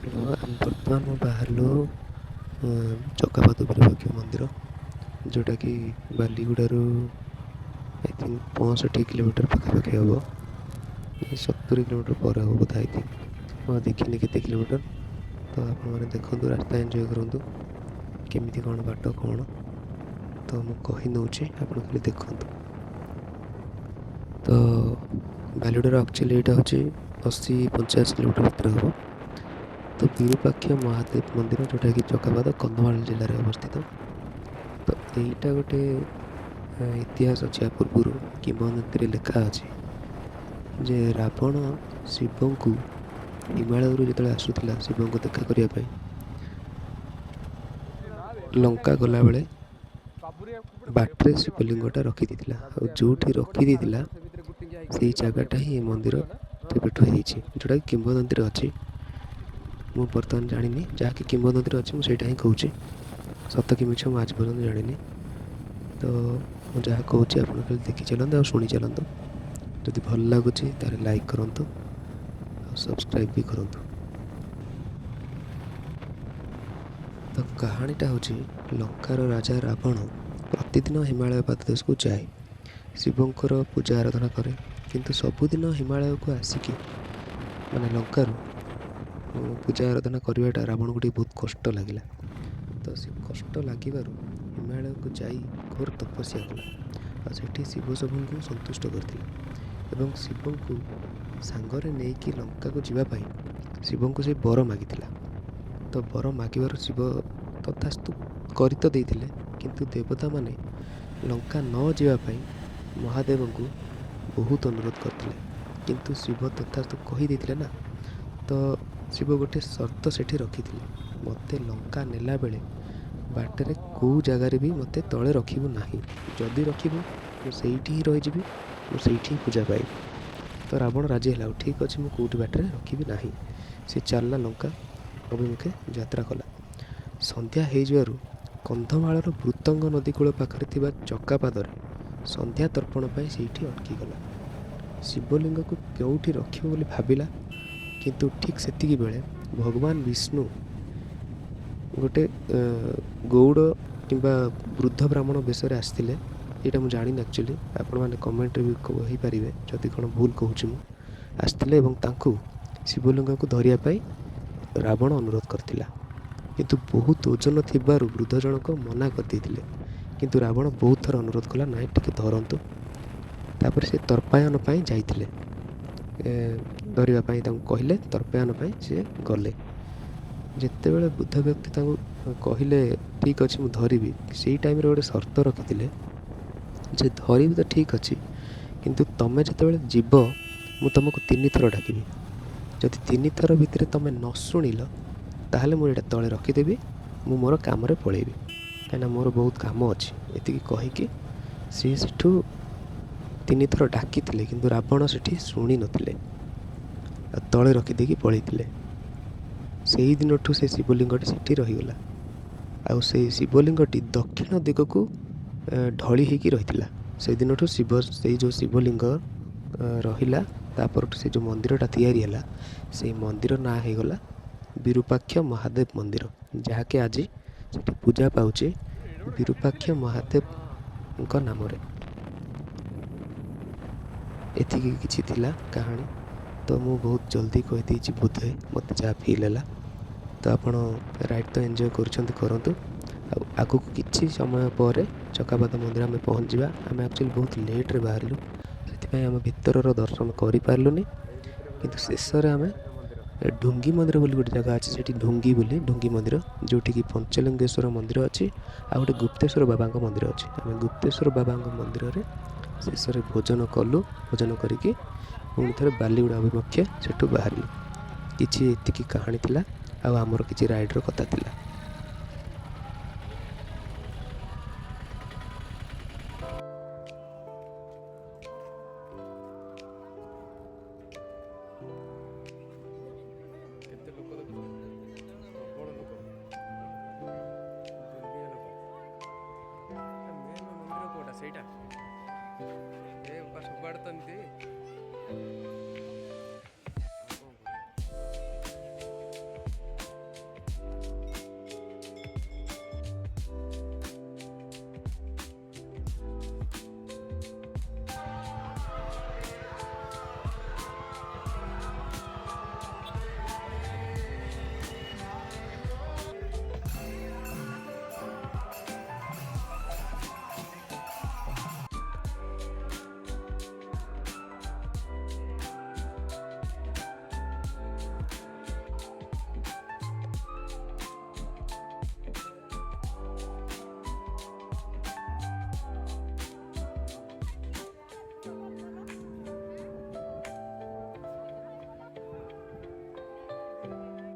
ଆମେ ବର୍ତ୍ତମାନ ବାହାରିଲୁ ଚକାପାଦ ବିରୁପାକ୍ଷ ମନ୍ଦିର, ଯେଉଁଟାକି ବାଲିଗୁଡ଼ାରୁ I think 65 kilometre ପାଖାପାଖି ହେବ, 70 କିଲୋମିଟର ପରେ ହେବ ବୋଧେ I think. ମୁଁ ଆଉ ଦେଖିନି କେତେ କିଲୋମିଟର। ତ ଆପଣମାନେ ଦେଖନ୍ତୁ, ରାସ୍ତା ଏନ୍ଜୟ କରନ୍ତୁ, କେମିତି କ'ଣ ବାଟ କ'ଣ ତ ମୁଁ କହି ନେଉଛି, ଆପଣ ଖାଲି ଦେଖନ୍ତୁ। ତ ବାଲିଗୁଡ଼ାର ଆକ୍ଚୁଆଲି ଏଇଟା ହେଉଛି 80-85 କିଲୋମିଟର ଭିତରେ ହେବ। ତ ବିରୁପାକ୍ଷ ମହାଦେବ ମନ୍ଦିର, ଯେଉଁଟାକି ଚକାପାଦ, କନ୍ଧମାଳ ଜିଲ୍ଲାରେ ଅବସ୍ଥିତ। ତ ଏଇଟା ଗୋଟେ ଇତିହାସ ଅଛି। ଆ ପୂର୍ବରୁ କିମ୍ବଦନ୍ତୀରେ ଲେଖା ଅଛି ଯେ ରାବଣ ଶିବଙ୍କୁ ହିମାଳୟରୁ ଯେତେବେଳେ ଆସୁଥିଲା ଶିବଙ୍କୁ ଦେଖା କରିବା ପାଇଁ, ଲଙ୍କା ଗଲାବେଳେ ବାଟରେ ଶିବଲିଙ୍ଗଟା ରଖିଦେଇଥିଲା। ଆଉ ଯେଉଁଠି ରଖିଦେଇଥିଲା, ସେଇ ଜାଗାଟା ହିଁ ଏ ମନ୍ଦିର ସେବେଠୁ ହେଇଛି, ଯେଉଁଟାକି କିମ୍ବଦନ୍ତୀରେ ଅଛି। ମୁଁ ବର୍ତ୍ତମାନ ଜାଣିନି, ଯାହାକି କିମ୍ବଦନ୍ତୀରେ ଅଛି ମୁଁ ସେଇଟା ହିଁ କହୁଛି। ସତ କି ମିଛ ମୁଁ ଆଜି ପର୍ଯ୍ୟନ୍ତ ଜାଣିନି। ତ ମୁଁ ଯାହା କହୁଛି, ଆପଣ ଖାଲି ଦେଖି ଚାଲନ୍ତୁ ଆଉ ଶୁଣି ଚାଲନ୍ତୁ। ଯଦି ଭଲ ଲାଗୁଛି ତାହେଲେ ଲାଇକ୍ କରନ୍ତୁ ଆଉ ସବସ୍କ୍ରାଇବ୍ ବି କରନ୍ତୁ। ତ କାହାଣୀଟା ହେଉଛି, ଲଙ୍କାର ରାଜା ରାବଣ ପ୍ରତିଦିନ ହିମାଳୟ ପାଦଦେଶକୁ ଯାଏ, ଶିବଙ୍କର ପୂଜା ଆରାଧନା କରେ। କିନ୍ତୁ ସବୁଦିନ ହିମାଳୟକୁ ଆସିକି, ମାନେ ଲଙ୍କାରୁ ପୂଜା ଆରାଧନା କରିବାଟା ରାବଣକୁ ଟିକେ ବହୁତ କଷ୍ଟ ଲାଗିଲା। ତ ସେ କଷ୍ଟ ଲାଗିବାରୁ ହିମାଳୟକୁ ଯାଇ ଘୋର ତପସ୍ୟା କଲା ଆଉ ସେଠି ଶିବ ଶମ୍ଭୁଙ୍କୁ ସନ୍ତୁଷ୍ଟ କରିଥିଲା ଏବଂ ଶିବଙ୍କୁ ସାଙ୍ଗରେ ନେଇକି ଲଙ୍କାକୁ ଯିବା ପାଇଁ ଶିବଙ୍କୁ ସେ ବର ମାଗିଥିଲା। ତ ବର ମାଗିବାରୁ ଶିବ ତଥାସ୍ତୁ କରି ତ ଦେଇଥିଲେ, କିନ୍ତୁ ଦେବତାମାନେ ଲଙ୍କା ନ ଯିବା ପାଇଁ ମହାଦେବଙ୍କୁ ବହୁତ ଅନୁରୋଧ କରିଥିଲେ। କିନ୍ତୁ ଶିବ ତଥାସ୍ତୁ କହିଦେଇଥିଲେ ନା, ତ ଶିବ ଗୋଟେ ସର୍ତ୍ତ ସେଠି ରଖିଥିଲେ, ମୋତେ ଲଙ୍କା ନେଲା ବେଳେ ବାଟରେ କେଉଁ ଜାଗାରେ ବି ମୋତେ ତଳେ ରଖିବୁ ନାହିଁ, ଯଦି ରଖିବୁ ମୁଁ ସେଇଠି ହିଁ ରହିଯିବି, ମୁଁ ସେଇଠି ହିଁ ପୂଜା ପାଇବି। ତ ରାବଣ ରାଜି ହେଲା, ଆଉ ଠିକ୍ ଅଛି, ମୁଁ କେଉଁଠି ବାଟରେ ରଖିବି ନାହିଁ। ସେ ଚାଲିଲା, ଲଙ୍କା ଅଭିମୁଖେ ଯାତ୍ରା କଲା। ସନ୍ଧ୍ୟା ହେଇଯିବାରୁ କନ୍ଧମାଳର ବୃତ୍ତଙ୍ଗ ନଦୀ କୂଳ ପାଖରେ ଥିବା ଚକାପାଦରେ ସନ୍ଧ୍ୟା ତର୍ପଣ ପାଇଁ ସେଇଠି ଅଟକିଗଲା। ଶିବଲିଙ୍ଗକୁ କେଉଁଠି ରଖିବ ବୋଲି ଭାବିଲା, କିନ୍ତୁ ଠିକ୍ ସେତିକି ବେଳେ ଭଗବାନ ବିଷ୍ଣୁ ଗୋଟେ ଗଉଡ଼ କିମ୍ବା ବୃଦ୍ଧ ବ୍ରାହ୍ମଣ ବେଶରେ ଆସିଥିଲେ। ଏଇଟା ମୁଁ ଜାଣିନି ଆକ୍ଚୁଆଲି, ଆପଣମାନେ କମେଣ୍ଟରେ ବି କହିପାରିବେ ଯଦି କ'ଣ ଭୁଲ କହୁଛି ମୁଁ। ଆସିଥିଲେ ଏବଂ ତାଙ୍କୁ ଶିବଲିଙ୍ଗକୁ ଧରିବା ପାଇଁ ରାବଣ ଅନୁରୋଧ କରିଥିଲା। କିନ୍ତୁ ବହୁତ ଓଜନ ଥିବାରୁ ବୃଦ୍ଧ ଜଣକ ମନା କରିଦେଇଥିଲେ। କିନ୍ତୁ ରାବଣ ବହୁତ ଥର ଅନୁରୋଧ କଲା, ନାଇଁ, ଟିକେ ଧରନ୍ତୁ। ତାପରେ ସେ ତର୍ପାୟନ ପାଇଁ ଯାଇଥିଲେ। ଧରିବା ପାଇଁ ତାଙ୍କୁ କହିଲେ, ତର୍ପାୟନ ପାଇଁ ସିଏ ଗଲେ। ଯେତେବେଳେ ବୃଦ୍ଧ ବ୍ୟକ୍ତି ତାଙ୍କୁ କହିଲେ, ଠିକ୍ ଅଛି, ମୁଁ ଧରିବି, ସେଇ ଟାଇମ୍ରେ ଗୋଟେ ସର୍ତ୍ତ ରଖିଥିଲେ ଯେ ଧରିବି ତ ଠିକ୍ ଅଛି, କିନ୍ତୁ ତମେ ଯେତେବେଳେ ଯିବ ମୁଁ ତୁମକୁ ତିନି ଥର ଡାକିବି। ଯଦି ତିନି ଥର ଭିତରେ ତମେ ନ ଶୁଣିଲ, ତାହେଲେ ମୁଁ ଏଇଟା ତଳେ ରଖିଦେବି, ମୁଁ ମୋର କାମରେ ପଳେଇବି, କାହିଁକିନା ମୋର ବହୁତ କାମ ଅଛି। ଏତିକି କହିକି ସିଏ ସେଠୁ ତିନି ଥର ଡାକିଥିଲେ, କିନ୍ତୁ ରାବଣ ସେଠି ଶୁଣି ନଥିଲେ ଆଉ ତଳେ ରଖିଦେଇକି ପଳେଇଥିଲେ। ସେଇ ଦିନଠୁ ସେ ଶିବଲିଙ୍ଗଟି ସେଠି ରହିଗଲା। ଆଉ ସେଇ ଶିବଲିଙ୍ଗଟି ଦକ୍ଷିଣ ଦିଗକୁ ଢଳି ହେଇକି ରହିଥିଲା। ସେଇଦିନଠୁ ଶିବ ସେଇ ଯେଉଁ ଶିବଲିଙ୍ଗ ରହିଲା, ତାପରଠୁ ସେ ଯେଉଁ ମନ୍ଦିରଟା ତିଆରି ହେଲା, ସେଇ ମନ୍ଦିର ନାଁ ହେଇଗଲା ବିରୁପାକ୍ଷ ମହାଦେବ ମନ୍ଦିର, ଯାହାକି ଆଜି ସେଠି ପୂଜା ପାଉଛି ବିରୁପାକ୍ଷ ମହାଦେବଙ୍କ ନାମରେ। ଏତିକି କିଛି ଥିଲା କାହାଣୀ। ତ ମୁଁ ବହୁତ ଜଲ୍ଦି କହିଦେଇଛି ବୋଧେ, ମୋତେ ଯାହା ଫିଲ୍ ହେଲା। ତ ଆପଣ ରାଇଡ଼୍ ତ ଏନ୍ଜୟ କରୁଛନ୍ତି, କରନ୍ତୁ। ଆଉ ଆଗକୁ କିଛି ସମୟ ପରେ ଚକାପାଦ ମନ୍ଦିର ଆମେ ପହଞ୍ଚିବା। ଆମେ ଆକ୍ଚୁଆଲି ବହୁତ ଲେଟ୍ରେ ବାହାରିଲୁ, ସେଥିପାଇଁ ଆମେ ଭିତରର ଦର୍ଶନ କରିପାରିଲୁନି। କିନ୍ତୁ ଶେଷରେ ଆମେ ଢୁଙ୍ଗି ମନ୍ଦିର ବୋଲି ଗୋଟେ ଜାଗା ଅଛି ସେଠି, ଢୁଙ୍ଗି ବୋଲି, ଢୁଙ୍ଗି ମନ୍ଦିର, ଯେଉଁଠିକି ପଞ୍ଚଲିଙ୍ଗେଶ୍ୱର ମନ୍ଦିର ଅଛି ଆଉ ଗୋଟେ ଗୁପ୍ତେଶ୍ୱର ବାବାଙ୍କ ମନ୍ଦିର ଅଛି। ଆମେ ଗୁପ୍ତେଶ୍ୱର ବାବାଙ୍କ ମନ୍ଦିରରେ ଶେଷରେ ଭୋଜନ କଲୁ। ଭୋଜନ କରିକି ପୁଣି ଥରେ ବାଲିଗୁଡ଼ା ଅଭିମୁଖେ ସେଠୁ ବାହାରିଲୁ। କିଛି ଏତିକି କାହାଣୀ ଥିଲା ଆଉ ଆମର କିଛି ରାଇଡ଼ର କଥା ଥିଲା। କେତେ ଲୋକ ଦେଖୁଛ, ପ୍ରବଳ ଲୋକ, ଦୁନିଆ ଲୋକ। ମେନ୍ ମନ୍ଦିର କୋଉଟା ସେଇଟା? ଏ ବୋପା, ସବୁଆଡ଼େ ତ ଏମିତି।